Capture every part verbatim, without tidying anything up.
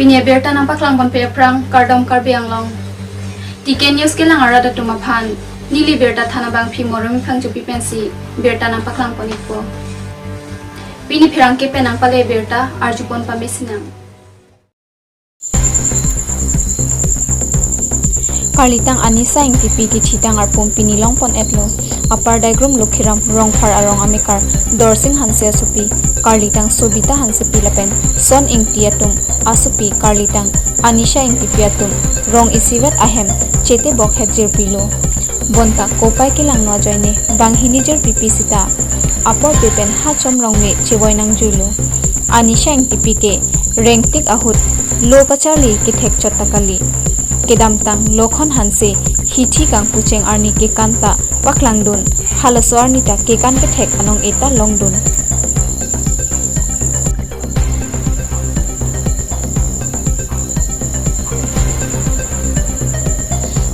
Pini abirta nangpaklang ponpe aphrang, kardom Karbi Anglong. T K News kelang arat atum aphan neli birta than abangpi Moremi Phangchopi pensi birta nangpaklang pon-ikpo. Pini pherangke pen nangpale birta arjupon pamesinang. Karlitang Anisha Ingtipi kithitang arpum pini longpon-etlo. Upper Daigrum Lokhiram Rongphar arong amekar Dorsing Hanse asopi, karlitang Sobita Hansepi lapen Son Ingti atum asopi karlitang Anisha Ingtipi atum rong isivet ahem chetebok het jirpilo. Bonta kopai kelangno ajoine banghini jirpipi sita apor pe pen ha chomrong me chevoi nangjuilo. Anisha Ingtipi ke rengtik ahut lo kacharli kethek chot ta kali. Kedamtang Lokhon Hanse hithi kangpucheng arni kekan ta paklangdun, halaso arni ta kekan kethek anong eta longdun.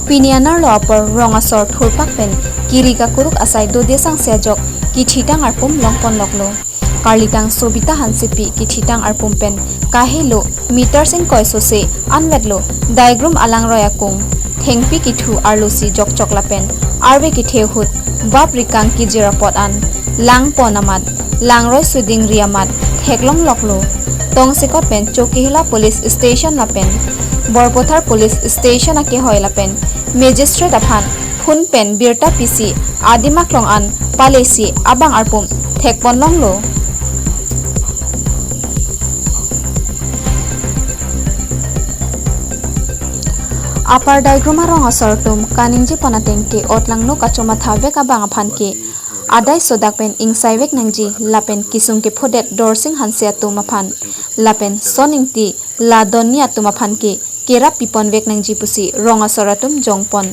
Pini anerlo apor rong asor thurpak pen kiri kakuruk asai dode sangse ajok kithitang arpum longponloklo. Karlitang Sobita Hansepi kithitang arpum pen kahelo meter ingkoi sose anvetlo Daigrum alangroi akung. Thengpi kithu arlosi jokchok lapen arve kethe ahut bap rikang kijir apot an langpon amat, langroi sudingri amat theklongloklo. Tongsekot pen Chokihola Police Station lapen Borpathar Police Station akehoi lapen magistrate aphan phone pen birta pisi adim aklong an palesi abang arpum thekponlonglo. Upper Daigrum arong asor atum kaningjepon ateng ke otlangno kachomathavek abang aphan ke adai sodak pen ingsaivek nangji lapen kesung kephodet Dorsing Hanse atum aphan lapen Son Ingti la donni atum aphan ke kerap piponvek nangji pusi rong asor atum jongpon.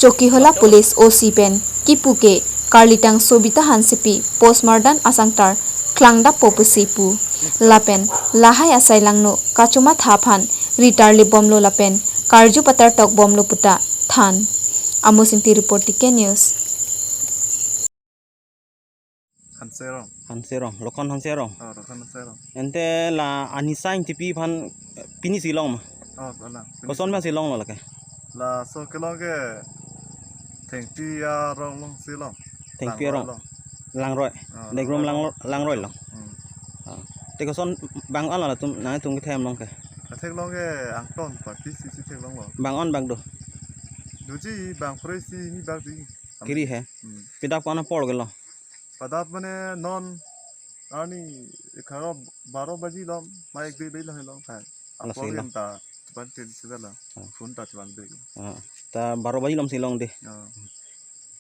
Chokihola Police O C pen kipu ke karlitang Sobita Hansepi postmortem asangtar klangdappo pusi pu. Lapen lahai asai langno kachomatha aphan ritarli bomlo lapen karju patartok bomlo puta than. Amos Ingti report, T K News. Hanserong. Hanserong, Lokhon Hanserong. Oh, Lokhon Hanserong. Ante la Anisha Ingtipi aphan, eh, pini si long ma? Oh, pala. Pini koson si. Aphan si longlo lake? Laso kelong ke Thengpi arong alongsi long. Thengpi arong. Langroi along. Langroi. Oh, Daigrum Langroi. Langroi along. Hmm. Ah. Te koson bang-an la latum, nangtum kethe hem long ke? Theklong ke angton pa pisi si theklonglo. Bang-an bang do? Doji bang phre si ni bang di. Kiri he. Hmm. Pi adap ko-an apor ke long? Pi adap mane non arni egharo baro baji long, ma ek dui baji long, long kai. Ala apor si long. Anta chuban tin sida la. Ah. Phone ta chuban de. Ah. Ta baro baji alongsi long de. Ah.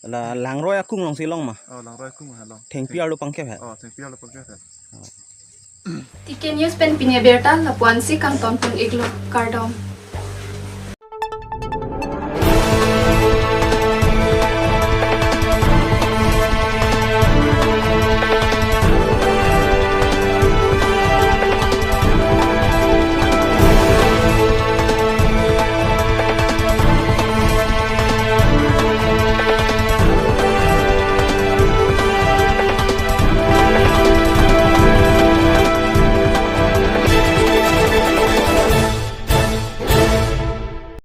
La Langroi akung alongsi long ma? Oh, Langroi akung ha long. Thengpi arlo pangkep he? Oh, Thengpi arlo pangkep he. Ah. T K News pen pini abirta lapu-ansi kangton pon-iklo, kardom.